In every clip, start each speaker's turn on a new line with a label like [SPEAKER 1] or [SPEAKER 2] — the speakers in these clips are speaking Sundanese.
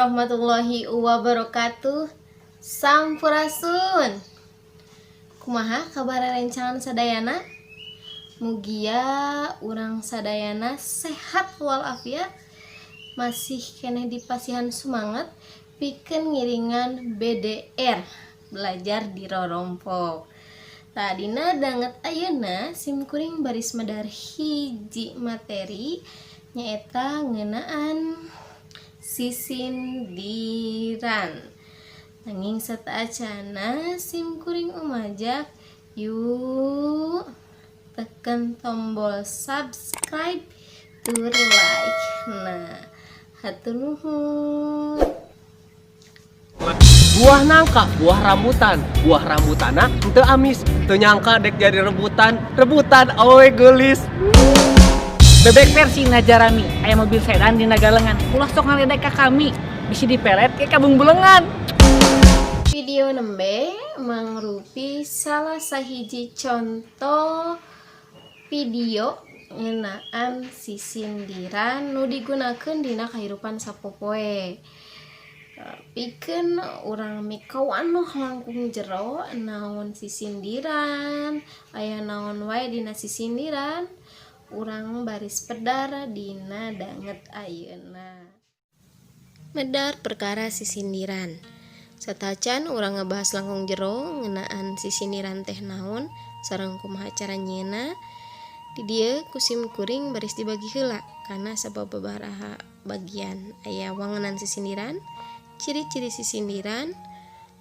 [SPEAKER 1] Warahmatullahi wabarakatuh. Sampurasun. Kumaha kabar rencangan sadayana? Mugia urang sadayana sehat walafiat, masih keneh dipasihan semangat pikeun ngiringan BDR, belajar di rorompok. Tah, dina danget ayeuna sim kuring baris medar hiji materi, nyaeta ngeunaan sisindiran. Nanging sateuacanna sim kuring umajak, yuk tekan tombol subscribe tur like. Nah, hatur nuhun.
[SPEAKER 2] Buah nangka, buah rambutan, buah rambutana henteu amis, teu nyangka dek jadi rebutan, rebutan awewe geulis.
[SPEAKER 3] Bebek versi Najarami, aya mobil sedan di Nagalengan. Ulah sok ngaledek ka kami, bisi dipelet ke kabung-bulengan.
[SPEAKER 1] Video nembe mangrupi salah sahiji contoh video ngeunaan sisindiran nu digunakeun dina kahirupan sapopoe. Pikeun urang mikawanoh langkung jero naon sisindiran, aya naon wae dina sisindiran, urang baris pedar dina danget ayeuna. Medar perkara sisindiran. Sateuacan urang ngabahas langkung jero ngeunaan sisindiran teh naon sareng kumaha cara nyieunna, di dieu ku sim kuring baris dibagi heula kana sababaraha bagian. Aya wangenan sisindiran, ciri-ciri sisindiran,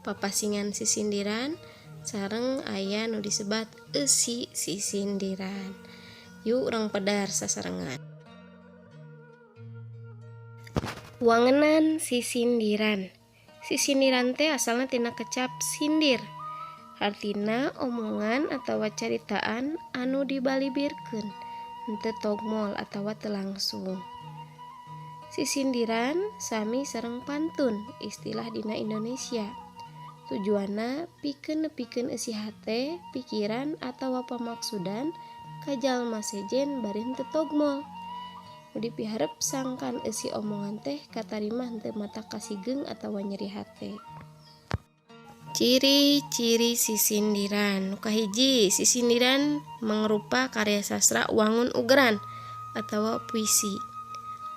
[SPEAKER 1] papasingan sisindiran, sareng aya nu disebat eusi sisindiran. Yuk, urang pedar sasarengan. Wangenan sisindiran. Sisindiran teh asalna tina kecap sindir, hartina omongan atawa caritaan anu dibalibirkeun, henteu togmol atawa teu langsung. Sisindiran sami sareng pantun, istilah dina Indonesia. Tujuanna pikeun nepikeun eusi hate, pikiran atawa pamaksudan ka jalma sejen bari henteu togmol. Nu dipiharep sangkan eusi omongan teh katarima henteu matak kasigeung atawa nyeri hate. Ciri-ciri sisindiran. Nu kahiji, sisindiran mangrupa karya sastra wangun ugeran atawa puisi.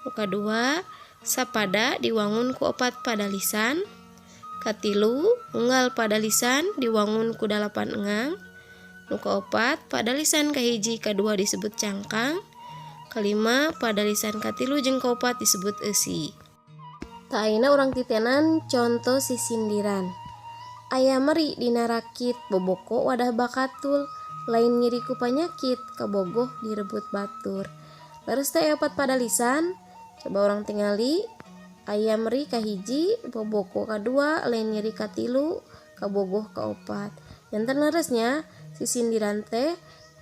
[SPEAKER 1] Nu kadua, sapada diwangun ku opat padalisan. Katilu, unggal padalisan diwangun ku dalapan engang. Nu kaopat, padalisan kahiji kadua disebut cangkang. Kalima, padalisan katilu jeung kaopat disebut eusi. Tah, ayeuna urang titenan conto sisindiran. Aya meri dina rakit, boboko wadah bakatul, lain nyeri ku panyakit, kabogoh direbut batur. Leres teh aya opat padalisan. Coba urang tingali, aya meri kahiji, boboko kadua, lain nyeri katilu, kabogoh kaopat. Janten leresnya sisindiran teh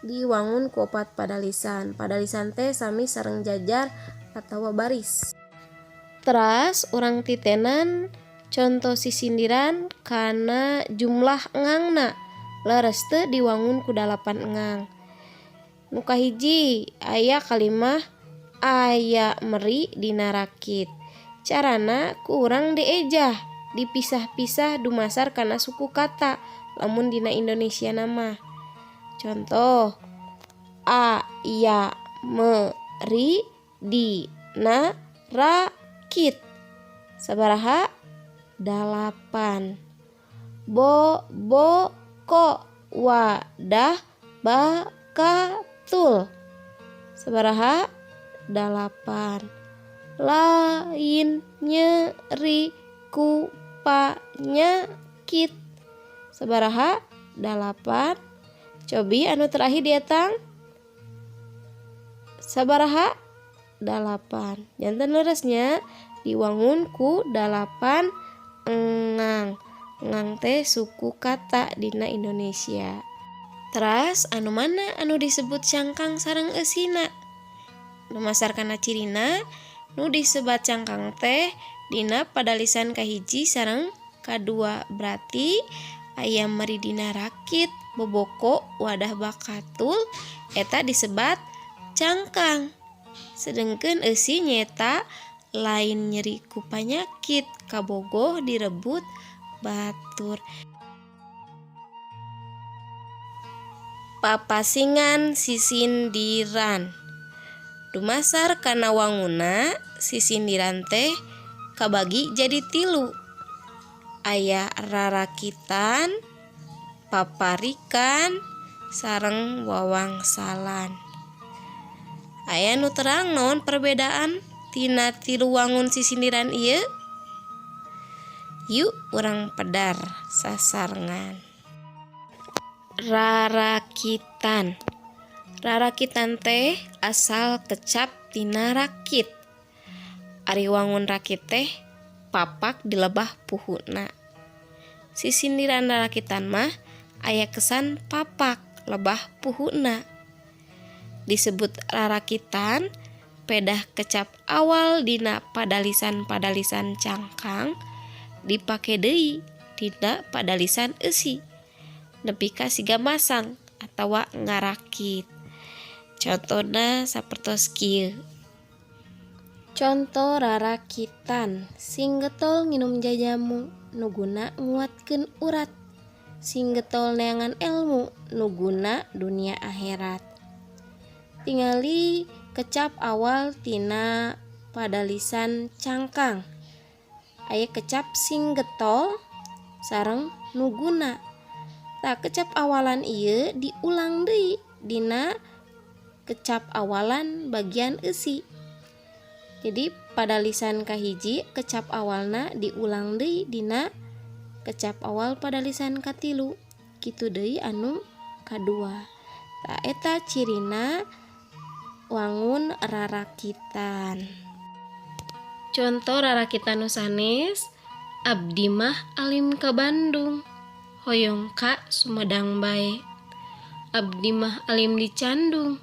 [SPEAKER 1] diwangun ku opat padalisan. Padalisan teh sami sareng jajar atawa baris. Teras urang titenan conto sisindiran kana jumlah engangna. Leres teu diwangun ku dalapan engang? Nu kahiji, aya kalimah aya meri dina rakit. Carana ku urang diejah, dipisah-pisah dumasar kana suku kata lamun dina Indonesia mah. Contoh, a ya me ri di na ra kit. Sabaraha? Dalapan. Bo bo ko wadah bakatul. Sabaraha? Dalapan. Lain nyeri ku panyakit. Sabaraha? Dalapan. Cobi anu terakhir dietang, sabaraha? Dalapan. Janten leresnya diwangun ku dalapan engang. Engang teh suku kata dina Indonesia. Teras anu mana anu disebut cangkang sareng eusina? Dumasar kana cirina, nu disebat cangkang teh dina padalisan kahiji sareng kadua, berarti aya meri dina rakit, boboko wadah bakatul, eta disebat cangkang. Sedengkeun eusi nyaeta Lain nyeri ku panyakit, kabogoh direbut batur. Papasingan sisindiran. Dumasar kana wanguna, sisindiran teh kabagi jadi tilu. Aya rarakitan, paparikan, sareng wawangsalan. Aya nu terang naon perbedaan tina tilu wangun sisindiran ieu? Yuk urang pedar sasarengan. Rarakitan. Rarakitan teh asal kecap tina rakit. Ari wangun rakit teh papak di lebah puhuna. Sisindiran rarakitan mah aya kesan papak lebah puhuna. Disebut rarakitan pedah kecap awal dina padalisan-padalisan cangkang dipake deui dina padalisan eusi nepi ka siga masang atawa ngarakit. Contona sapertos kieu. Conto rarakitan, sing getol nginum jajamu nu guna nguatkeun urat, sing getol neangan elmu nu guna dunia akhirat. Tingali kecap awal tina padalisan cangkang. Aya kecap sing getol sareng nu guna. Tah kecap awalan ieu diulang deui dina kecap awalan bagian eusi. Jadi padalisan kahiji kecap awalna diulang deui dina kecap awal padalisan katilu. Kitu deui anu kadua. Tah eta cirina wangun rarakitan. Conto rarakitan nu sanes, abdi mah alim ka Bandung, hoyong ka Sumedang bae. Abdi mah alim di Candung,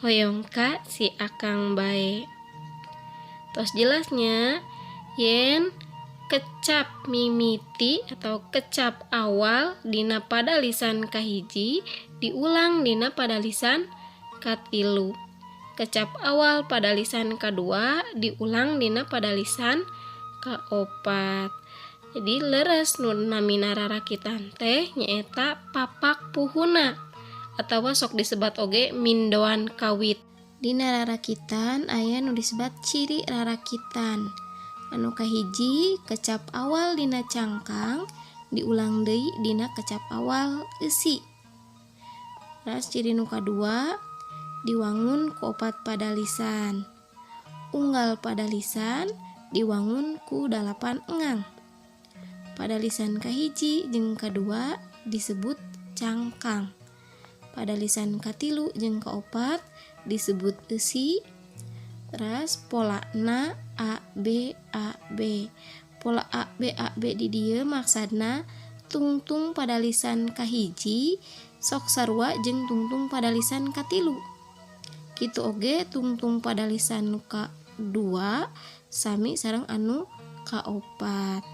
[SPEAKER 1] hoyong ka si Akang bae. Tos jelasnya yen kecap mimiti atau kecap awal dina padalisan kahiji diulang dina padalisan katilu. Kecap awal padalisan kadua diulang dina padalisan kaopat. Jadi leres nu namina rarakitan teh nyaeta papak puhuna atawa sok disebat oge mindoan kawit. Dina rarakitan aya nu disebat ciri rarakitan. Anu kahiji kecap awal dina cangkang diulang deui dina kecap awal eusi. Terus ciri nu kadua diwangun ku opat padalisan. Unggal padalisan diwangun ku 8 engang. Padalisan kahiji jeung kadua disebut cangkang. Padalisan katilu jeung kaopat disebut eusi. Terus polana A B A B. Pola A B A B di dieu maksudna tungtung padalisan kahiji sok sarua jeung tungtung padalisan katilu. Kitu oge tungtung padalisan nu kadua sami sareng anu kaopat.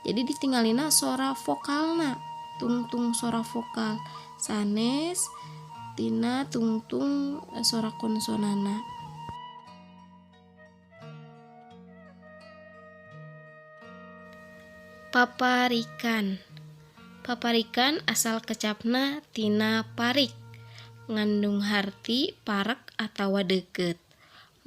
[SPEAKER 1] Jadi ditinggalina sora vokalna, tungtung sora vokal sanes tina tungtung sora konsonana. Paparikan. Paparikan asal kecapna tina parik, ngandung harti parek atawa deukeut.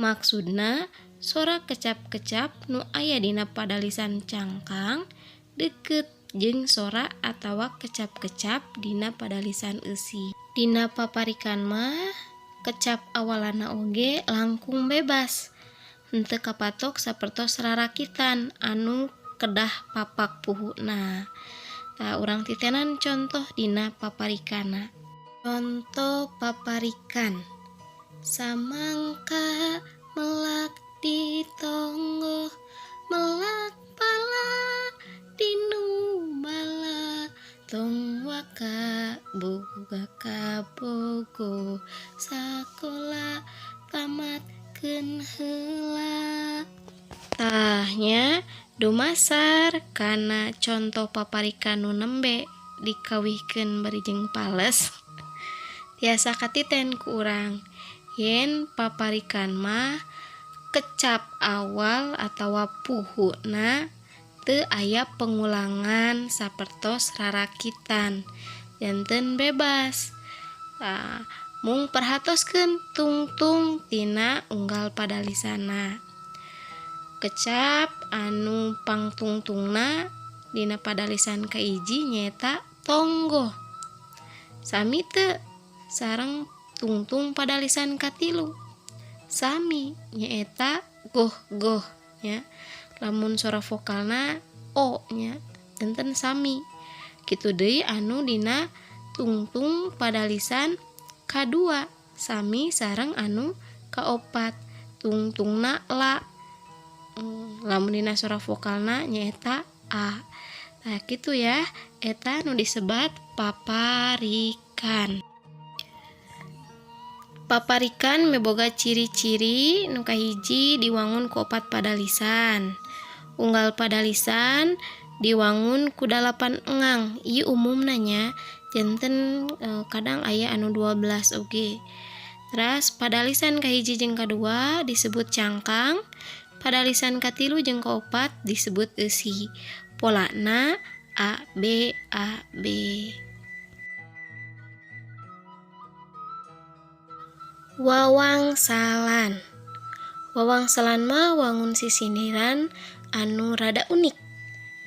[SPEAKER 1] Maksudna sora kecap-kecap nu aya dina padalisan cangkang deukeut jeung sora atawa kecap-kecap dina padalisan eusi. Dina paparikan mah kecap awalana oge langkung bebas, henteu kapatok sapertos rarakitan anu kedah papak puhuna. Tah urang titenan contoh dina paparikana. Contoh paparikan. Samangka melak di tonggoh, melak pala dinu bala, tong waka boga kabogo, sakola tamat keun heula. Tahnya dumasar kana contoh paparikan nu nembe dikawihkeun bari jeung pales. Tiasa katiten ku urang yen paparikan mah Kecap awal atawa puhuna teu aya pengulangan sapertos rarakitan, janten bebas. Nah, mung perhatoskeun tungtung tina unggal padalisana. Kecap anu pangtungtungna dina padalisan kahiji nyaeta tonggoh. Sami teu sareng tungtung padalisan katilu? Sami, nyaeta goh-goh nya. Lamun sora vokalna o nya, janten sami. Kitu deui anu dina tungtung padalisan kadua, sami sareng anu kaopat, tungtungna la. Lamun dina sora vokalna nyaeta a. Nah, kitu ya, eta nu disebat paparikan. Paparikan miboga ciri-ciri. Nu kahiji, diwangun ku opat padalisan. Unggal padalisan diwangun ku 8 engang. Ieu umumna nya, janten kadang aya anu 12 oge. Teras padalisan kahiji jeung kadua disebut cangkang, padalisan katilu jeung kaopat disebut eusi. Polana A B A B. Wawangsalan. Wawangsalan mah wangun sisindiran anu rada unik,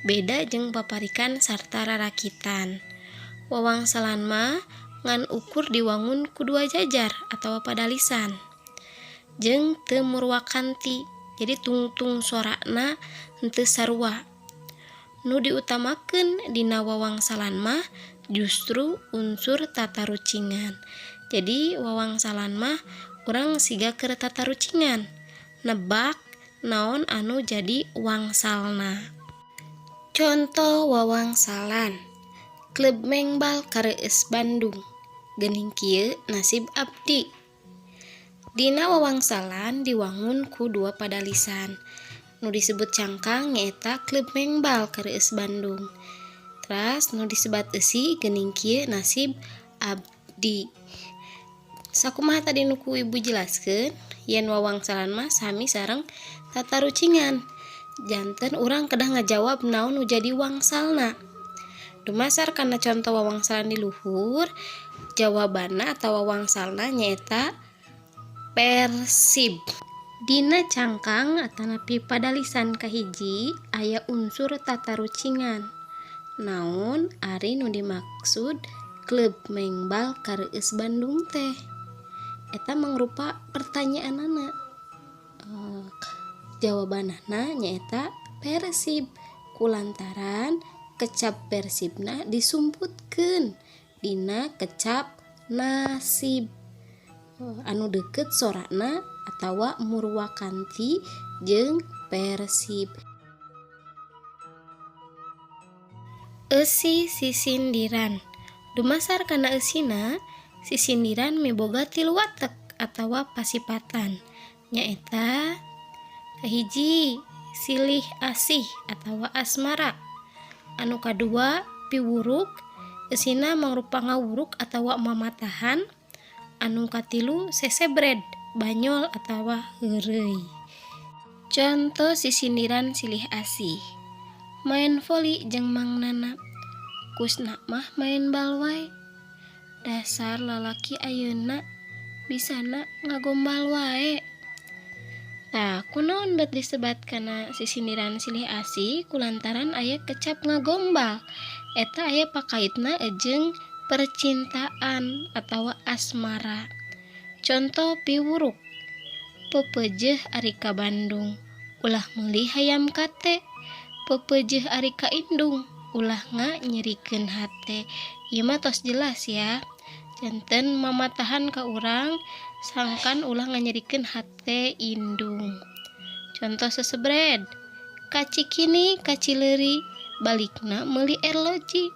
[SPEAKER 1] beda jeung paparikan sarta rarakitan. Wawangsalan mah ngan ukur diwangun ku dua jajar atawa padalisan jeung teu murwakanti, jadi tungtung sorana henteu sarua. Nu diutamakeun dina wawangsalan mah justru unsur tatarucingan. Jadi wawangsalan mah urang siga keur tatarucingan, nebak naon anu jadi wangsalna. Contoh wawangsalan: Klub mengbal kareueus Bandung, geuning kieu nasib abdi. Dina wawangsalan diwangun ku dua padalisan. Nu disebut cangkang nyaeta klub mengbal kareueus Bandung. Teras nu disebat eusi, geuning kieu nasib abdi. Sakumaha tadi nu ku ibu jelaskeun, yen wawangsalan mah sami sareng tatarucingan, janten urang kedah ngajawab naon nu jadi wangsalna. Dumasar kana contoh wawangsalan di luhur, jawabanna atawa wangsalna nyaeta Persib. Dina cangkang atanapi padalisan kahiji aya unsur tatarucingan, naon ari nu dimaksud klub mengbal kareueus Bandung teh. Eta mangrupa pertanyaanana. Jawabanana nyaeta Persib, kulantaran kecap Persibna disumputkeun dina kecap nasib anu deket sorana atawa murwakanti jeung Persib. Eusi sisindiran. Dumasar kana eusina, sisindiran miboga tilu watek atawa pasipatan, nyaeta kahiji, silih asih atawa asmara, anu kadua, piwuruk, eusina mangrupa ngawuruk atawa mamatahan, anu katilu, sesebred, banyol atawa heureuy. Contoh sisindiran silih asih: Maen voli jeung Mang Nana, Kusna mah maen bal wae. Dasar lalaki ayeuna, bisana ngagombal wae. Tah, kunaon bet disebat kana sisindiran silih asih? Kulantaran aya kecap ngagombal, eta aya pakaitna jeung percintaan atawa asmara. Contoh piwuruk: Pepeujeuh ari ka Bandung, ulah meuli hayam kate. Pepeujeuh ari ka indung, ulah nganyerikeun hate. Ieu mah tos jelas ya, janten mamatahan ka urang sangkan ulah nganyerikeun hate indung. Contoh sesebred: Ka Cikini ka Cileuri, balikna meuli arloji.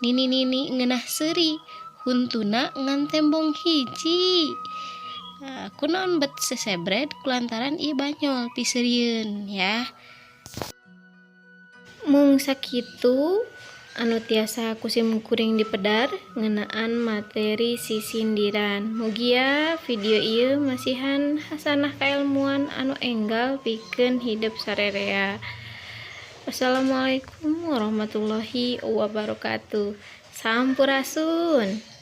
[SPEAKER 1] Nini-nini ngeunah seuri, huntuna ngan tembong hiji. Nah, kunaon bet sesebred? Kulantaran ieu banyol piseurieun ya. Mung sakitu. Anu tiasa ku sim kuring dipedar ngeunaan materi sisindiran. Mugia video ieu masihan hasanah kailmuan anu enggal pikeun hidep sarerea. Wassalamualaikum warahmatullahi wabarakatuh. Sampurasun.